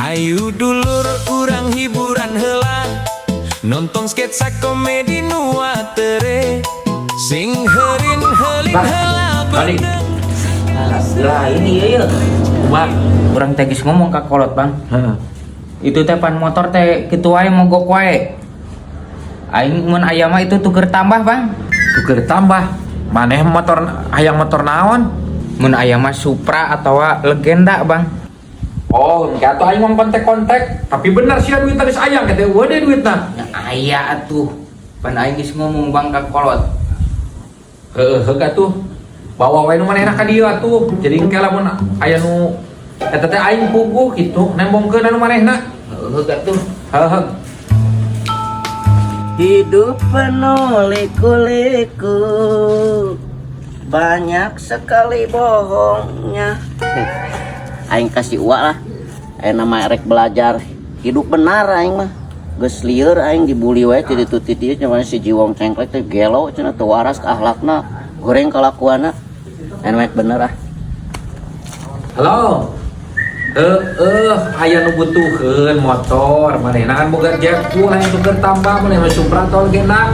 Hayu dulur urang hiburan heula, nonton sketsa komedi nu atere. Sing heurin heuling Bang, heula balik. beundeung. Lah ini ya, ya. Bang. Urang teh geus ngomong ka kolot, Bang. Heeh. Itu teh pan motor teh kitu wae mogok wae. Aing mun aya mah itu tuker tambah, Bang. Tuker tambah. Maneh motor hayang motor naon? Mun aya mah Supra atau Legenda, Bang. Oh, engke atuh aing mah kontak-kontak. Tapi bener sih duit geus aya teh eueuh deh duitna. Ya aya atuh. Pan aing geus ngomong, Bang, ka kolot. Heeh, heug atuh. Bawa wae nu manehna ka dieu atuh. Jadi engke lamun aya nu eta teh aing puguh kitu nembongkeun anu manehna. Heeh atuh. Heeh. Hidup penuh liku-liku, banyak sekali bohongnya. Aing kasih uak lah. Aing nama erek belajar hidup benar aing mah. Geus lieur aing dibully wae ti ditu ti dieu, cenah si Jiwong cengklek teh gelo cenah, teu waras akhlakna, goreng kalakuanna. Aing mah bener ah. Halo. Heeh, aya nu butuheun motor, manehna kan boga Jack lain tuker tambah, maneh mah Supra atau Legenda.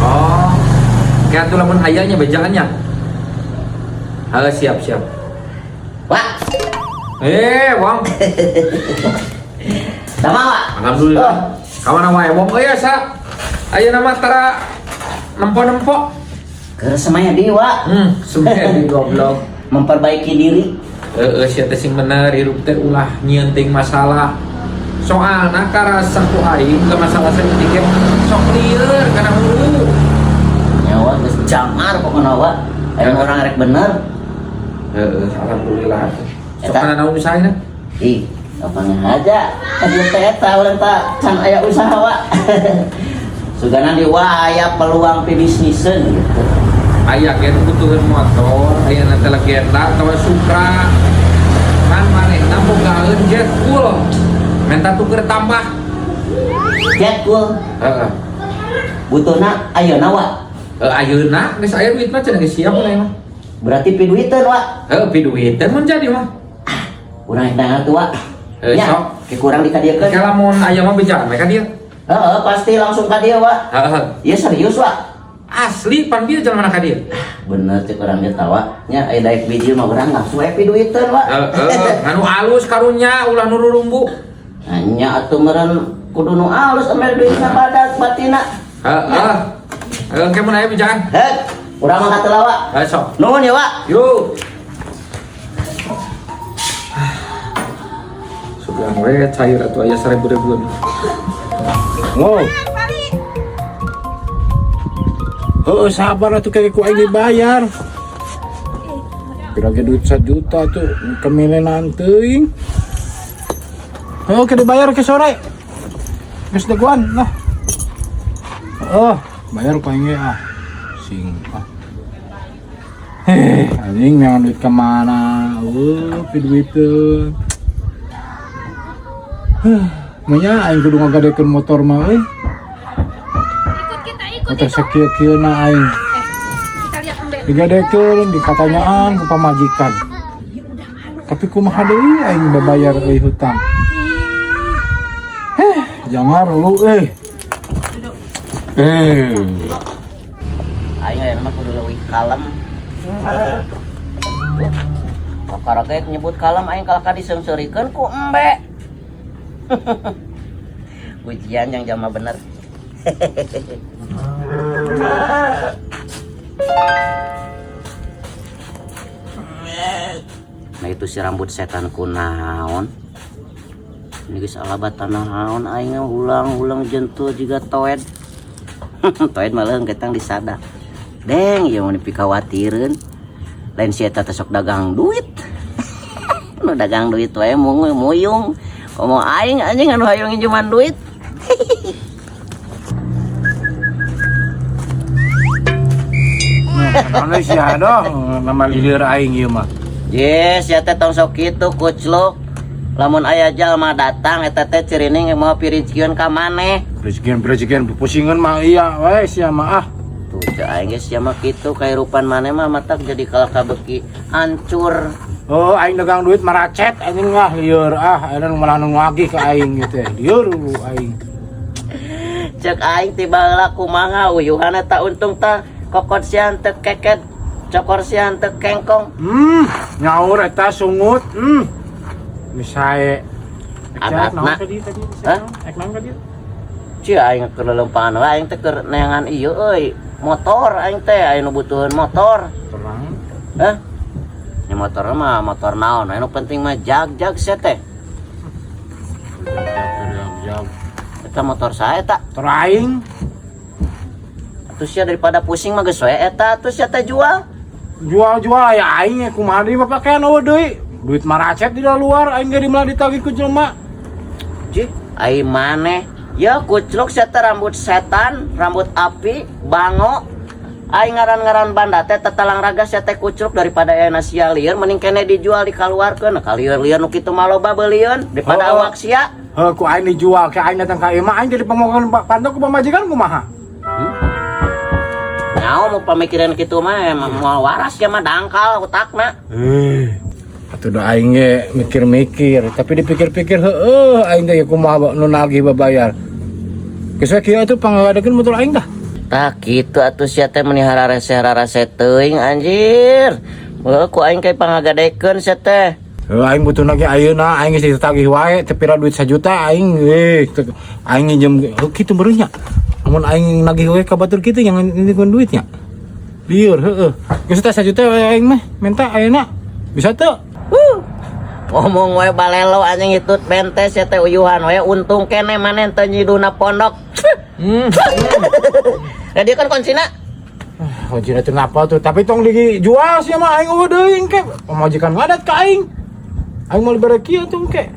Oh. Kayak atuh lamun aya nya bejaannya. Halo, siap siap. Wak, Eh, Wong. sama Wak. Alhamdulillah. Kamana wae Wong euy asa? Aya nama tara nempo-nempo. Keur semaya di Wak, Semaya di goblok. Memperbaiki diri. Heeh, sia teh sing bener hirup teh ulah nyieun teuing masalah. Soalna karasa ku aing ke masalah saeutik ge sok lieur kana hulu. Nyawa geus jangar pokona Wak. Aing orang erek bener. Heeh, alhamdulillah. Sok Eta. kana naon usahana? Ih, apa aja. Tadi teh eta urang tak can aya usaha Wak. Sugana di wah aya peluang pebisniseun gitu. Aya ge nu butuheun motor, aya teh Legenda atawa Supra. Kan manehna bogaeun Jet Full. Menta tuker tambah. Jet Cool Heeh. butuhna ayeuna Wak. Heuh, ayeuna geus aya duit mah cenah geus siap lah mah. Berarti piduiteun Wak. Heuh, piduiteun mun jadi mah. Urang rek tuh Wak. Heuh, Ya, sok. ke kurang dikadiekeun. Engke lamun aya mah bejaan we ka dieu. Heeh, pasti langsung ka dieu Wak. Heeh. Iya serius Wak. Asli pan bieu jalan mana ka dieu. Bener cek urang ge tawa. Nya aya daek biji mah urang langsung we piduiteun Wak. Heeh, nganu alus karunya ulah nu rurumbu. Nya atuh meureun kudu nu alus amel duitna badak batina. Heeh. Heeh, engke mun aya bejaan. Hek, urang mah katelah Wak. Heuh, sok. Nuhun ya Wak. Yuk. Sugan we cair atuh aya 1000 ribuan. Wow. Heeh, sabar atuh kayak ku aing dibayar. Kira-kira duit 1 juta tuh kemilenan teuing. Heuh, ke dibayar ke sore. Geus deguan lah. Oh, bayar ku aing ge ah. Sing ah. Heh, anjing memang duit kemana? Duiteun. Huh, maunya aing kudu ngagadekeun motor mah euy. Ikut kita ikut Motor itu. sakieu-kieuna aing. Kita lihat embe. Digadekeun dikatanyaan ku pamajikan. Tapi kumaha deui aing babayar euy hutang. Heh, jangan lu eh. Eh. Aing aya mah kudu leuwih kalem. Kakara ge nyebut kalem aing kalah ka diseungseurikeun ku embe. Ujian yang jama bener. Nah itu si rambut setan kunaon. Ini geus alabat tanah naon aing ulang-ulang jentul juga toed. Toed malah ketang disadak. Deng, ieu mun dipikawatireun. Lain si eta teh sok dagang duit. Nu dagang duit wae muyung. Komo aing anjing anu hayang nginjeman duit. Nah, sia dong, nama lilir aing ieu mah. Yes, ya teh tong sok kitu kucluk. Lamun aya jalma datang eta teh cirining mau pirizkieun ka maneh. Rezeki pusingan mah iya we sia mah ah. Tuh cek aing ge sia mah kitu kahirupan maneh mah matak jadi kalah kabeuki hancur. Oh, aing dagang duit maracet anjing ah lieur ah, ayeuna nu malah nu nagih ka aing gitu teh. Lieur lu aing. Cek aing ti baheula kumaha uyuhana ta untung ta kokot sian teu keket, cokor sian teu kengkong. Nyaur eta sungut. Misae. Adatna. Hah? Ek naon ka dieu? Cia aing keur lelempangan wae aing teh keur neangan ieu euy, motor aing teh aya nu butuheun motor. Terang. Hah? Ini motor mah motor naon, anu penting mah jag-jag sia teh. Jag. Eta motor saya tak. Motor aing. Atuh sia daripada pusing mah geus we eta atuh sia teh jual. Jual-jual aya aing kumaha deui papakean eueuh deui. Duit maracet di luar aing ge dimelah ditagih ku jelema. Jih, ai maneh ya kucluk sia teh rambut setan, rambut api, bango. Aing ngaran-ngaran banda teh tetalang raga sia teh kucluk daripada aya sia lieur mending kene dijual dikaluarkeun. Nah, kalieur-lieur nu kitu mah loba beulieun daripada Oh. awak sia. Heuh ku aing dijual ke aing datang ka imah aing jadi pemohon panto ku pamajikan kumaha? Nyaho mau pamikiran kitu mah emang moal waras ya mah dangkal otakna. Atuh da aing ge mikir-mikir, tapi dipikir-pikir heueuh aing teh kumaha nu nagih babayar. Geus we kieu atuh panggadekeun motor aing dah. Tah kitu atuh sia teh meuni hararese-hararese teuing anjir. Heuh ku aing kayak pangagadekeun sia teh. Heuh aing butuh nagih ayeuna aing geus ditagih wae teu pira duit 1 juta aing euy aing nginjem heuh kitu meureun nya. Amun aing nagih we ka batur kitu yang nitipkeun duitnya. Lieur heueuh. Geus teh 1 juta we aing mah minta ayeuna. Bisa teu? Ngomong we balelo anjing hitut bentes sia teh uyuhan we untung kene maneh teu nyiduna pondok. Nah dia kan kuncina. Kuncina teu napa tuh, tapi tong dijual sia mah aing eueuh deui engke. Pamajikan ngadat ka aing. Aing moal bere kieu tuh engke.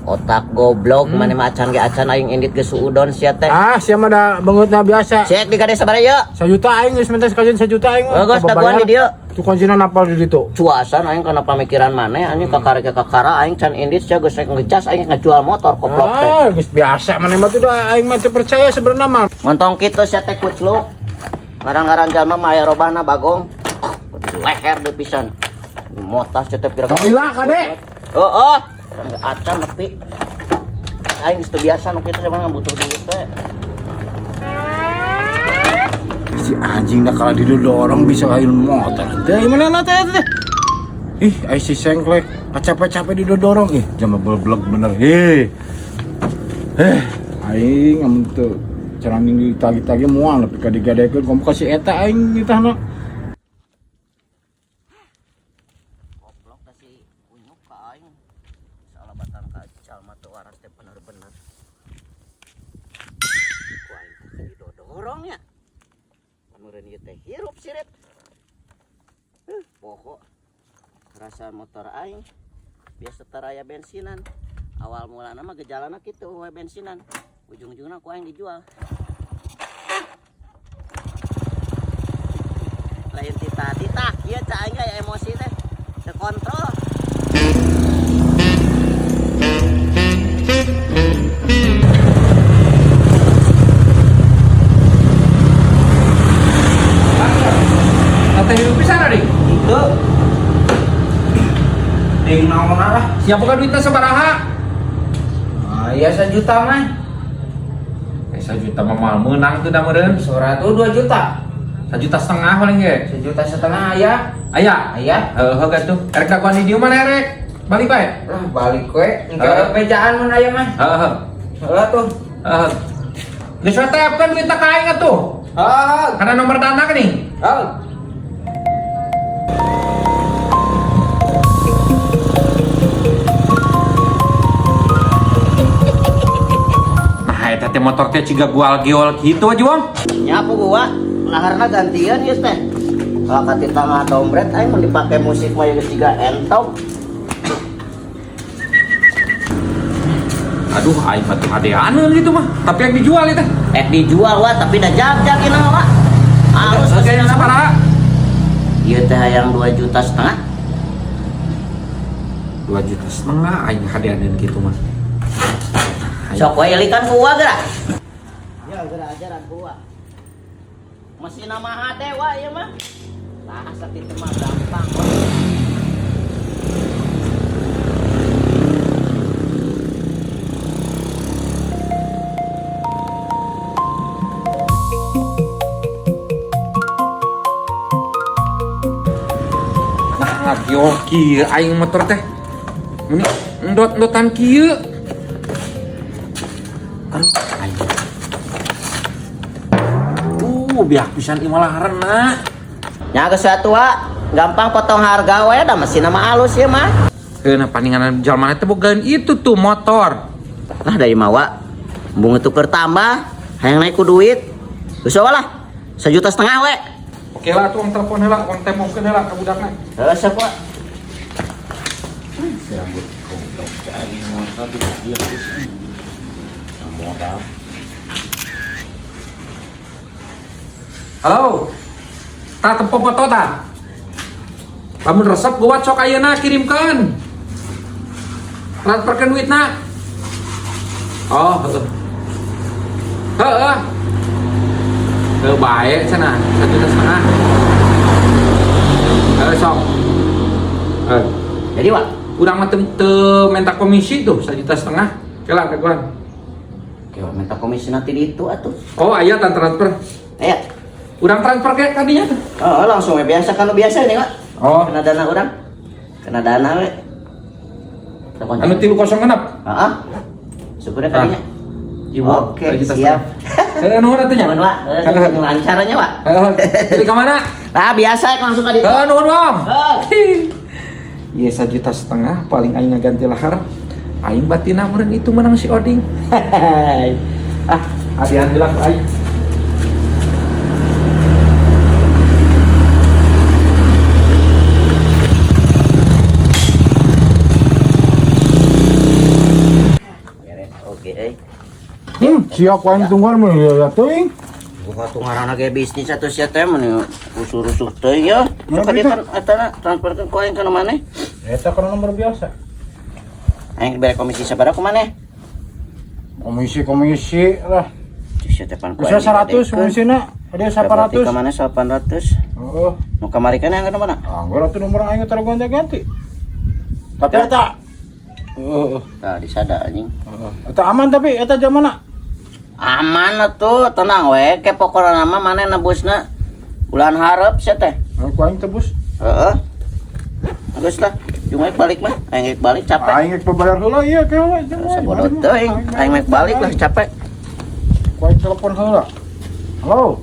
Otak goblok maneh mah acan ge acan aing indit geus suudon sia teh. Ah, sia mah da beungeutna biasa. Cek di kade sabaraha ieu? 1 juta aing geus minta sekajian 1 juta aing. Oh, geus dagoan di dieu. Tuh kuncina napal di ditu. Cuasan aing kana pamikiran maneh anjing kakara kakara aing can indit sia geus rek ngecas aing ngajual motor koplok teh. Ah, geus biasa maneh mah tuh da aing mah teu percaya sebenarnya mah. Montong kitu sia teh kucluk. Ngaran-ngaran jalma mah aya robahna bagong. Leher deui pisan. Motas sia teh pira. Gila kade. Heeh. Acan nepi. Aing geus teu biasa nu kitu sebenarnya butuh duit teh. Si anjing dah kalau didorong bisa kain motor. Teh mana lah teh teh. Ih, ai si sengklek capek-capek didorong. Ih, jam beblek bener. Ih. Aing amun teu cerang ditagi-tagi moal nepi ka digadekeun komo ka si eta aing nitahna. Goblok teh si kunyuk ka aing. Salah batang ka jalma teu waras teh bener-bener. Ku aing teh didorong nya. Meureun ieu teh hirup sirit. Pokok rasa motor aing biasa taraya bensinan. Awal mulana mah gejalana kitu we bensinan. Ujung-ujungna ku aing dijual. Lain ti tadi tah ieu ca aing aya emosi teh. Teu kontrol. Teh hirup pisan adik. Itu. Ding naon lah. Siapa ka duitna sabaraha? Ah, iya 1 juta mah. 1 juta mah moal meunang teu da meureun. Sora tuh 2 juta. 1,5 juta paling ge. 1,5 juta aya. Aya. Aya. Heuh gatuh. Erek dagoan di dieu mana erek? Balik bae. Lah balik we. Engke Heeh. bejaan mun aya mah. Heeh. Heeh tuh. Heeh. Geus we tepkeun duitna ka aing atuh. Heeh. Karena nomor dana nih. Heeh. Nah, eta teh motor teh ciga gual geol kitu aja, Wong. Nyapu gua, laharna gantian ieu teh. Kalau ka tangah dombret aing mun dipake musik mah geus jiga entok. Aduh, aing mah teu hadeaneun gitu mah. Tapi yang dijual ieu teh. Dijual wah tapi da jag-jag ieu mah, Pak. Halus Oke, yang sabaraha? Ieu teh hayang 2,5 juta. 2,5 juta aing hadeaneun kitu mah. Sok we ilikan ku gua geura. Ya geura ajaran ku gua. Mesin mah hade wa ieu mah. Tah sakitu mah gampang wa. Oh, kieu aing motor teh. Meni endot-endotan kieu. Aduh, aing. Biak pisan ieu malah harena. Nya geus tua, gampang potong harga we da mesin mah alus ieu mah. Heuh, paningan jalma teh bogaeun itu tuh motor. Lah dari mawa embung tuker tambah, hayang naik ku duit. Geus lah, 1,5 juta we. Oke lah tuh, telepon heula, urang tempokeun heula ka budakna. Heuh, sok wa. Rambut goblok cari motor di dia modal. Halo. Tah tempo foto tah. Lamun resep gua cok ayeuna kirimkeun. Transferkeun duitna. Oh, heeh. Heeh. Heuh bae cenah, 1,5 juta. Heuh sok. Eh, Jadi wa, urang mah teu minta komisi tuh 1,5 juta. Kela kaguan. Oke, minta komisi nanti di itu atuh. Oh, aya tan transfer. Aya. Urang transfer ke kadinya tuh. Oh, langsung we biasa kan biasa ini, Pak. Oh. Kena dana urang. Kena dana we. Telepon. Anu 306. Heeh. Syukurnya kadinya. Ibu, Oke, 1,5 juta. siap. Eh, nuhun atuh nya. Nuhun, Pak. Eh, lancarnya, Pak. Heeh. Jadi ka mana? Nah, biasa langsung tadi. Heeh, nuhun, Bang. Heeh. Iya, 1,5 juta paling aing ngaganti lahar. Aing batina meureun itu menang si Oding. Ah, adian bilang aing. Beres, oke, eh. Siap aing tungguan mun ya teuing. Buka tuh ngaranna ge bisnis atuh sia teh mun rusuh-rusuh teuing ya. Sok Kenapa dia itu? kan eta na transferkeun ku aing kana maneh. Eta kana nomor biasa. Aing dibere komisi sabaraha ku maneh? Komisi komisi lah. Sia teh pan ku Bisa aing 100 digadekeun. komisina, ada Berarti 800. ka maneh 800. Heeh. Nu kamari kan yang kana mana? Anggur atuh nomor aing tara gonta-ganti. Tapi eta heeh. Tah disada anjing. Heeh. Eta aman tapi eta jamana. Aman atuh, tenang we. Ke pokona mah maneh nebusna bulan hareup sia teh. Ku aing tebus. Heeh. Geus lah, jeung balik mah. Aing rek balik capek. Aing rek babayar heula ieu ke we. Sabodo teuing, aing rek balik lah capek. Ku aing telepon heula. Halo.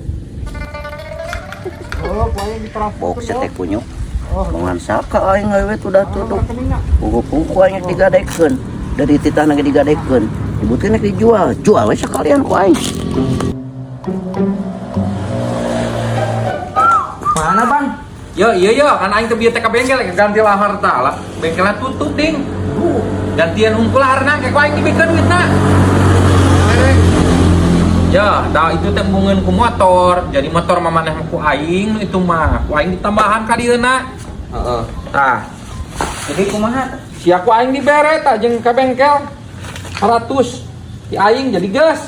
Oh, ku aing ditransfer. Bok sia teh kunyuk. Oh, Bongan saka aing we udah tutup. rekeningna. Pugu-pugu aing digadekeun. Dari titah ge digadekeun. Nyebutkeun rek dijual, jual we sekalian ku aing. Mana, Bang? Yo, iya yo, kan aing teh bieu teh ka bengkel ganti lahar tah lah. Bengkelnya tutup ding. Gantian hungkul laharna ke ku aing dibikeun duitna. Ya, dah itu teh embungeun ku motor. Jadi motor mah maneh ku aing nu itu mah. Ku aing ditambahan ka dieuna. Heeh. Tah, Jadi kumaha? sia ku aing dibere tah jeung ka bengkel 100. Di aing jadi geus.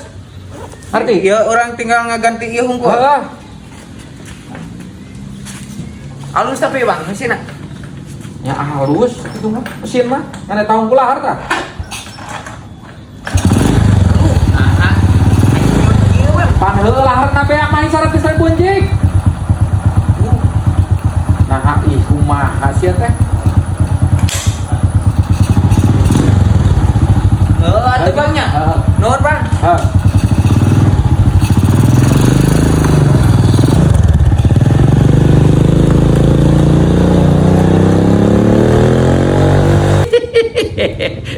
Ngerti? Ya orang tinggal ngaganti ieu hungkul. Heeh. Alus tapi Bang, mesinna. Ya halus itu mah mesin mah ngan eta hungkul lahar tah. Nah, Pan heula laharna beak mah 100 ribu anjing. Nah, ih kumaha sia teh? Heeh, atuh Bang nya. Heeh. Nuhun Bang. Heeh.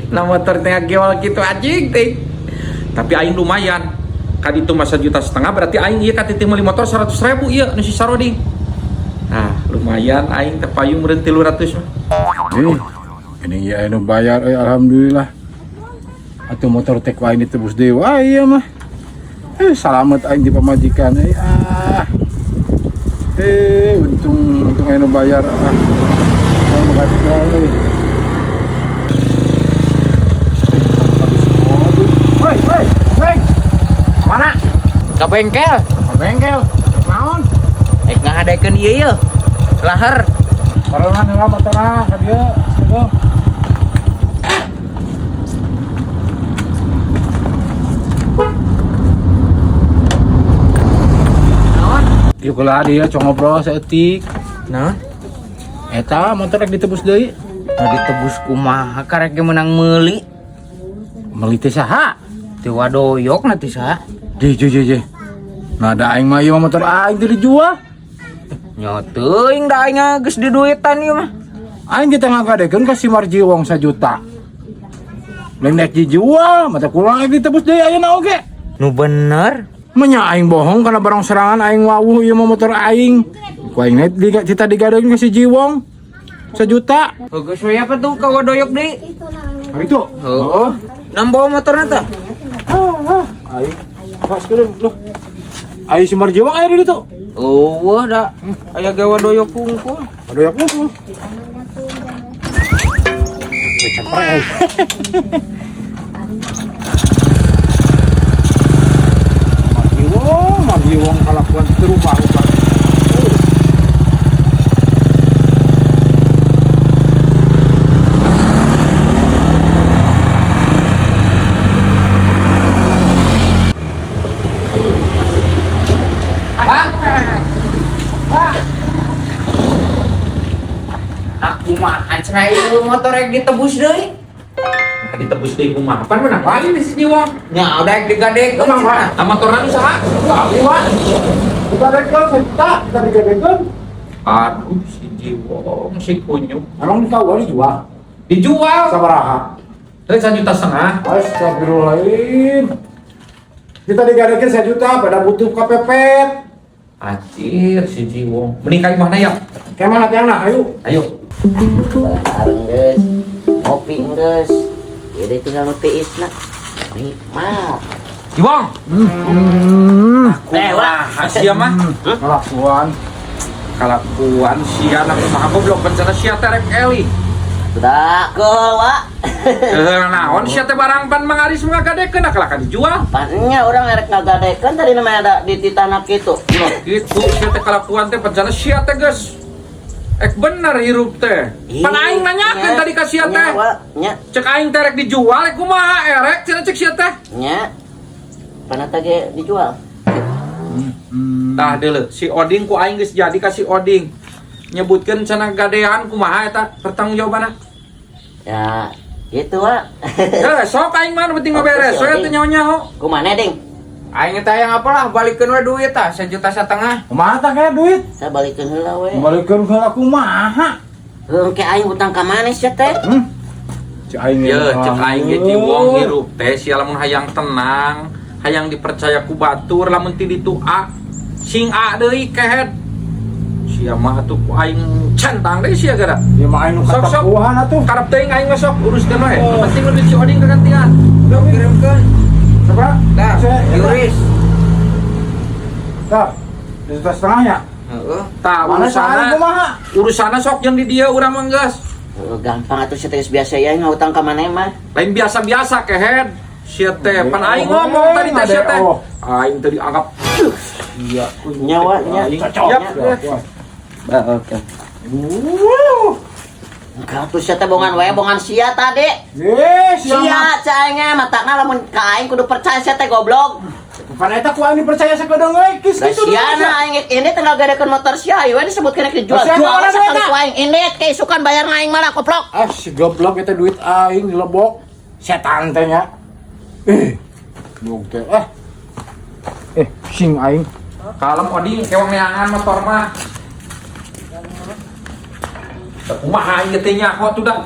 Nah motor teh gewal gitu anjing teh. Tapi aing lumayan. Kan itu masa 1,5 juta berarti aing ieu ka titik meuli motor 100 ribu ieu nu si Saroding. Nah, lumayan aing teh payung meureun 300 mah. Eh, ini ya anu bayar eh alhamdulillah. Atau motor teh ku aing ditebus deui wae ieu mah. Eh, salamet aing di pamajikan eh ah. Eh, untung untung anu bayar ah. Aing makasih euy. Woi, woi, woi. Mana? Ka bengkel. Ka bengkel. Naon? Rek ngahadekeun ieu ye. Lahar. Barengan heula motorna ka dieu. Tuh. Naon? Yuk lah dia cuma ngobrol seetik. Naon? Eta motor rek ditebus deui. Nah, ditebus kumaha, karek ge menang meuli. Meuli teh saha? Teu wadoyok na teh saha. Je je je je. Nah, da aing mah ieu mah motor aing teh dijual. Nya teuing, da aing geus diduitan ieu mah. Aing kita ngagadekeun ka si Marji Wong sajuta. Lain rek dijual, mata kurang aing ditebus deui ayeuna oge. Nu bener. Menya aing bohong karena barang serangan aing wawuh ieu mah motor aing. Ku aing net di kita digadekeun ka si Jiwong sajuta. Geus we apa tuh ka wadoyok deui. Hari itu. Heeh. Nang bawa motorna tah? Ah, ah, aing. Pas kudu loh. Aing si Marji Wong aya di ditu. Eueuh da aya ge wadoyok kungkul. Aduh ya kumpul. Marji Wong, Marji Wong kalakuan terubah-ubah. Aku mah cenah ieu motor rek ditebus deui. Nah, ditebus deui kumaha? Pan menang lagi di si Jiwong. Nya udah rek digadekeun cenah. Nah, motorna nu saha? Wah, digadekeun sajuta, kita digadekeun. Aduh, si Jiwong, si kunyuk. Emang di KUA dijual? Dijual. Sabaraha? Terus 1,5 juta. Astagfirullahaladzim. Kita digadekeun sajuta pada butuh kepepet. Anjir, si Jiwong. Mending ka imahna ya. Kayak mana tiangna? Ayo. Ayo. Bareng geus, ngopi geus. Jadi tinggal nu tiisna. Nikmat. Jiwong. Hmm. Eh, ulah. Kumaha sia mah? Kelakuan. Kalakuan sia na kumaha goblok bencana sia teh rek eli. Sudah ke, Wak. Eh, naon sia teh barang pan Mang Aris ngagadekeun kalah dijual. Pannya orang erek ngagadekeun tadi namanya ada di titana kitu. Loh, gitu sia teh kalakuan teh bencana sia teh geus. Ek bener hirup teh. Pan aing nanyakeun tadi ka sia teh. Nya, Wak, nya, Cek aing teh rek dijual rek kumaha erek cenah cek sia teh. nya. Panata ge dijual. Tah deuleu si Oding ku aing geus jadi ka si Oding. Nyebutkeun cenah gadean kumaha eta pertanggungjawabanna. Ya, gitu, Wak. Eh, sok aing mah nu penting mah Oke, beres si we Oding. teu nyaho-nyaho. Kumana, Ding? Aing teh yang apalah balikeun we duit tah 1,5 juta. Kumaha tah kayak duit? Saya balikeun heula we. Balikeun heula kumaha? Heuh, ke aing utang ka maneh sia teh? Hmm. Cek aing Ya, cek aing ge Jiwong hirup teh sia lamun hayang tenang, hayang dipercaya ku batur lamun ti ditu A sing A deui kehed. Sia mah atuh ku aing centang deui sia gara. Ya mah aing nu Sok, sok. katakuhan atuh. Karep teuing aing mah sok uruskeun we. Oh. Nu penting duit si Oding kagantian. Kirimkeun. Sabaraha? Tah, Saya- Yuris. Tah, 1,5 juta ya? Heeh. Tah Mana urusana saha kumaha? urusana sok jeung di dieu urang mah geus. Heuh, gampang atuh sia teh geus biasa ya ngutang ka maneh mah. Lain biasa-biasa kehed. Sia teh pan aing ngomong tadi teh sia teh. Oh. Aing teh dianggap sia Nyawa nya. Aing. Cocok. Yap. Oke. Wuh. Enggak tuh sia teh bongan wae bongan sia tadi. Eh, Sia cai aing ge matana lamun ka aing kudu percaya sia teh goblok. Pan eta ku aing dipercaya sakedeung we geus Da kitu. sia na aing ini tengah gadekeun motor sia ayo we disebutkeun rek dijual. Sia Jual mana sakali duitna? ku aing ini keisukan bayar aing malah goblok. Ah, si goblok eta duit aing dilebok. Setan teh nya. Eh. Goblok teh. Eh. Eh, sing aing. Kalem Oding kewang neangan motor mah. Teu kumaha ieu teh nyaho tuh dah.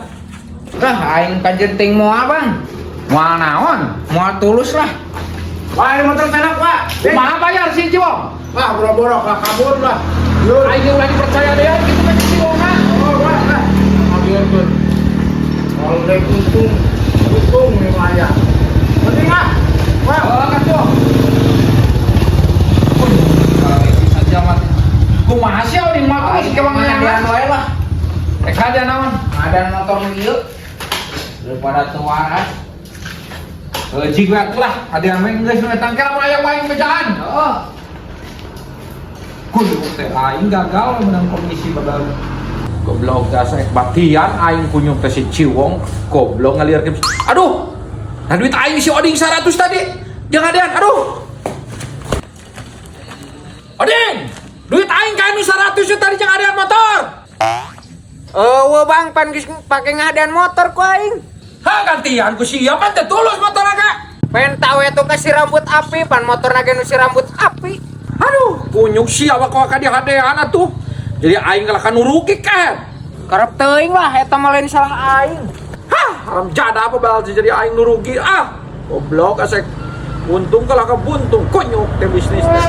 Lah aing kajen ting moal, Bang. Moal naon? Moal tulus lah. Wah, ini motor tanak, Pak. Kumaha bayar si Jiwong? Wah, boro-boro lah kabur lah. Yur. Aing ulah dipercaya deui kitu mah si Jiwong mah. Oh, wah, lah. Ngambilkeun. Kalau dek untung, untung nih mah ya. Penting ah. Wah, Oh, katuh. Saja mah. Kumaha sih Oding mah tuh si kewang Ngadean neangan. wae lah. Eh kadean naon? Ngadean motor nu ieu. Daripada teu waras. Eh jig we atuh lah, kadean we geus nu eta lamun aya wae bejaan. Heeh. Kudu teh aing gagal menang komisi bagal. Goblok asa ek batian aing kunyuk teh si Ciwong goblok ngalirkeun. Aduh. Nah duit aing si Oding 100 tadi. Jangan adean, aduh. Oding, duit aing ka anu 100 tadi jangan adean motor. Eueuh Bang, pan geus pake ngahadean motor ku aing. Ha, gantian ku sia pan teu tulus motor ge. Penta we tuh kasih rambut api, pan motor ge nu si rambut api. Aduh, kunyuk sia waka waka dihadean atuh. Jadi aing kalah nu rugi kan. Karep teuing lah, eta mah lain salah aing. Hah, haram jadah apa bakal jadi aing nu rugi ah. Goblok asek. Untung kalah ka buntung kunyuk teh bisnis teh.